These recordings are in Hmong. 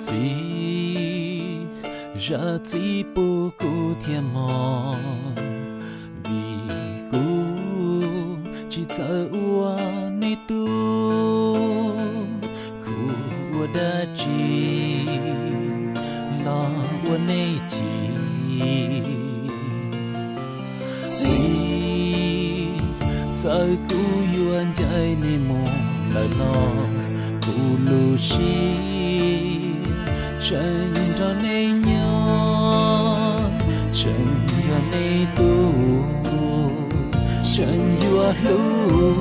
Txiv, zam txim pub kuv thiab mog, vim kuv tsis txawj ua nej tub, kuv ua dab tsi los ua nej chim. Txiv, txawm kuv yuav ncaim nej mus lawm los kuv lub siab tseem nrog nej nyob, tseem yog nej tub, tseem yuav hlub.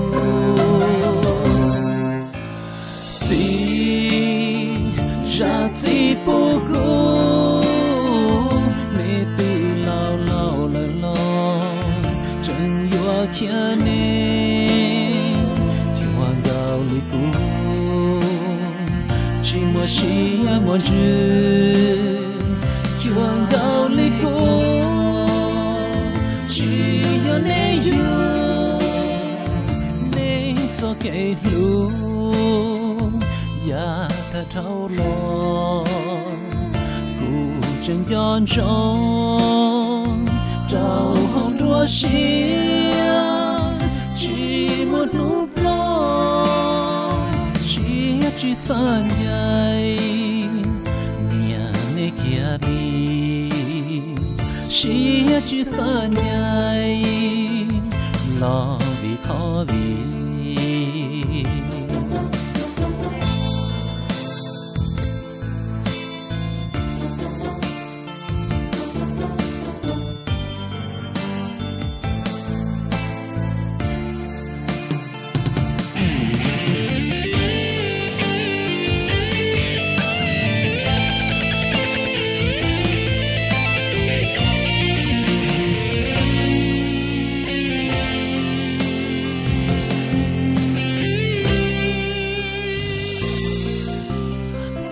Txiv, zam txim pub kuv, nej twb laus laus lawm los tseem yuav khiav nej, cuag nkaus li kuv tsis muaj siab muaj ntsws, cuag nkaus li kuv tsis yog nej yug, nej txoj kev hlub yav tag dhau los kuv tseem nco ntsoov rau hauv nruab siab, tsis muaj hnub ploj, siab tsis xav ncaim niam nej kiag li, siab tsis xav ncaim los vim qhov vim.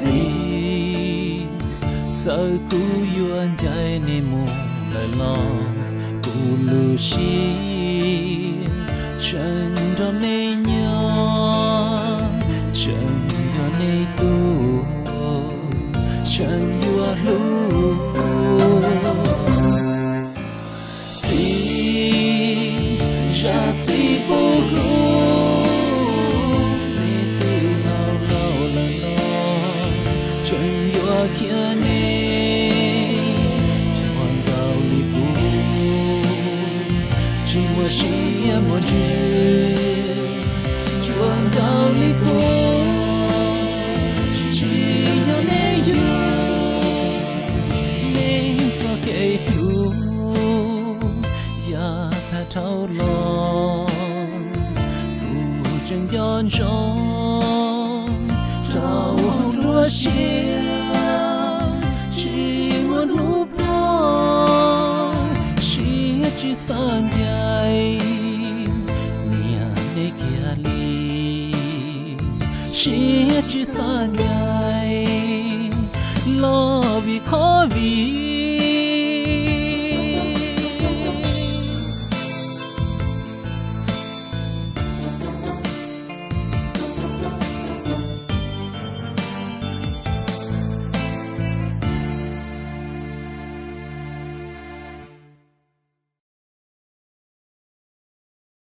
Txiv, txawm kuv yuav ncaim nej mus lawm los kuv lub siab tseem nrog nej nyob, tseem yog nej tub, tseem yuav hlub. Txiv, zam txim pub kuv, nej twb laus laus lawm los tseem yuav khiav nej, cuag nkaus li kuv tsis muaj siab muaj ntsws, cuag nkaus li kuv tsis yog nej yug, nej txoj kev hlub yav tag dhau los kuv tseem nco ntsoov rau hauv nruab siab, tsis muaj hnub ploj, siab tsis xav ncaim niam nej kiag li, siab tsis xav ncaim los vim qhov vim.